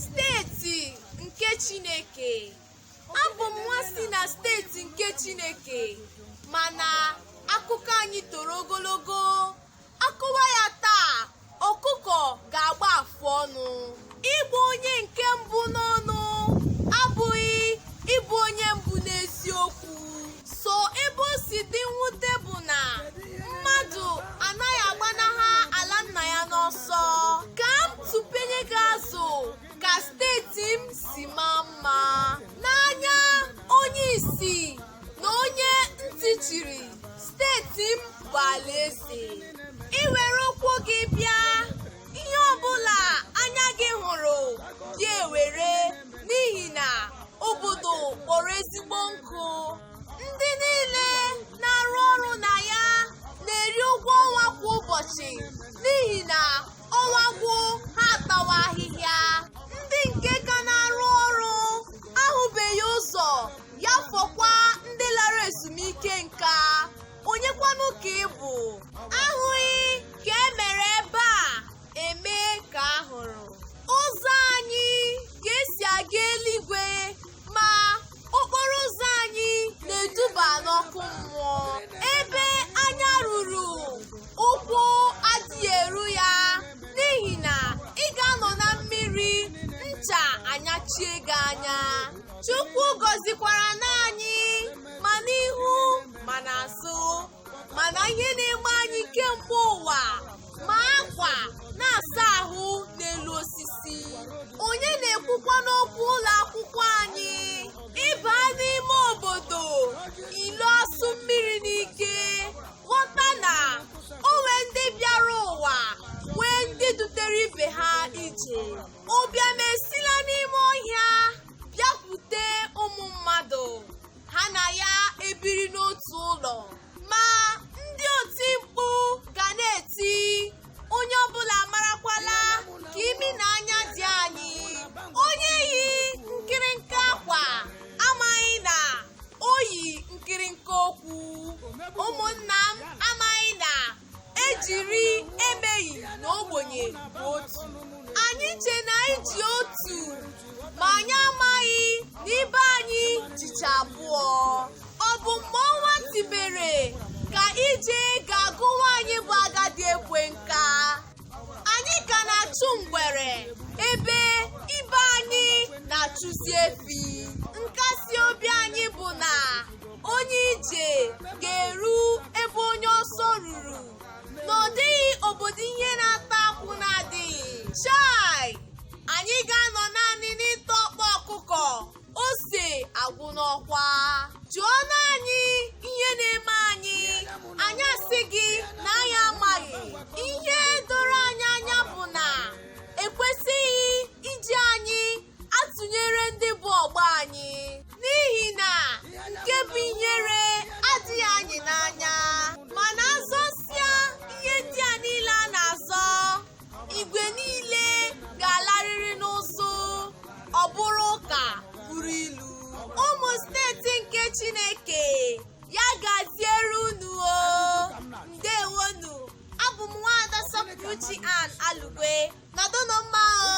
Steeti nke Chineke. Abụ m nwa si na steeti nke Chineke, mana akụkọ anyị toro ogologo. Akọwa ya taa, ọkụkọ ga-agba afụ ọnụ. Ịbụ onye nke mbụ n'ọnụ abụghị ịbụ onye mbụ n'eziokwu. So ebe o si dị mwute bụ na mmadụ anaghị agbanaha ala nna ya n'ọsọ. Ka m tụpenye gị azụ ka steeti m si maa mma n'anya onye isi na onye ntị chiri. Steeti m bụ alaeze. I were ụkwụ gị bịa, ihe ọbụla anya gị hụrụ gị ewere, n'ihi na obodo kpọrọ ezigbo nkụ. Ndị niile na-arụ ọrụ na ya na-eri ụgwọ ọnwa kwa ụbọchị, n'ihi na ọnwa gwụ, ha atawa ahịhịa. Ndị nke ka na-arụ ọrụ ahụbeghị ụzọ ya fọkwa ndị lara ezumike nka. Onyekwanụ ka ị bụ? Ahụghị ka e mere ebe a eme ka a hụrụ ụzọ anyị ka esi aga eluigwe, ma okporo ụzọ anyị na-eduba n'ọkụ mmụọ. Ebe anya ruru, ụkwụ adịghị eru ya, n'ihi na ị ga-anọ na mmiri ncha anyachie gị anya. Chukwu gọzikwara n'anyị ma n'ihu ma n'azụ, mana ihe na-eme anyị kemgbe ụwa ma akwa na-asa ahụ n'elu osisi. Onye na-ekwukwa n'okwu ụlọ akwụkwọ anyị? Ịba n'ime obodo ilu asụ mmiri n'ike, ghọta na o nwee ndị bịara ụwa, nwee ndị dutere ibe ha ije. Ụbịam esila n'ime ọhịa bịakwute ụmụ mmadụ, ha na ya ebiri n'otu ụlọ, ma ndị oti mkpu ga na-eti, onye ọbụla marakwala ka imi na anya dị anyị. Onye yi nkịrịnka akwa amaghị na o yi nkịrịnka okwu. Ụmụnna m amaghị na ejiri emeghị na ogbenye bụ otu. Anyị che na anyị ji otu, ma anyị amaghị na ibe anyị jicha abụọ. Ọ bụ mgbe ọnwa tibere ka ije ga-agụ nwaanyị bụ agadi ekwe nka. Anyị ka na-achụ ngwere ebe ibe anyị na-achụzi efi. Nkasi obi anyị bụ na onye ije ga-eru ebe onye ọsọ ruru, na ọ dịghị obodo ihe na-ata akwụ na-adịghị. Chai, anyị ga-anọ naanị n'ịta ọkpa ọkụkọ ose agwụ n'ọkwa. Jụọ anyị ihe na-eme anyị, anyị asị gị na anyị amaghị. Ihe doro anyị anya bụ na ekwesịghị iji anyị atụnyere ndị bụ ọgbọ anyị, n'ihi na nke bụ ihere adịghị anyị n'anya. Mana azọsịa ihe ndị a niile a na-azọ, igwe niile ga-alarịrị n'ụzụ, ọ bụrụ ụka buru ilu. Ụmụ steeti nke Chineke, ya gaziere unu o. Ndewonu. Abụ m nwaada Sọpụrụchi Ann Alugwe. Nọdụnụ mma o.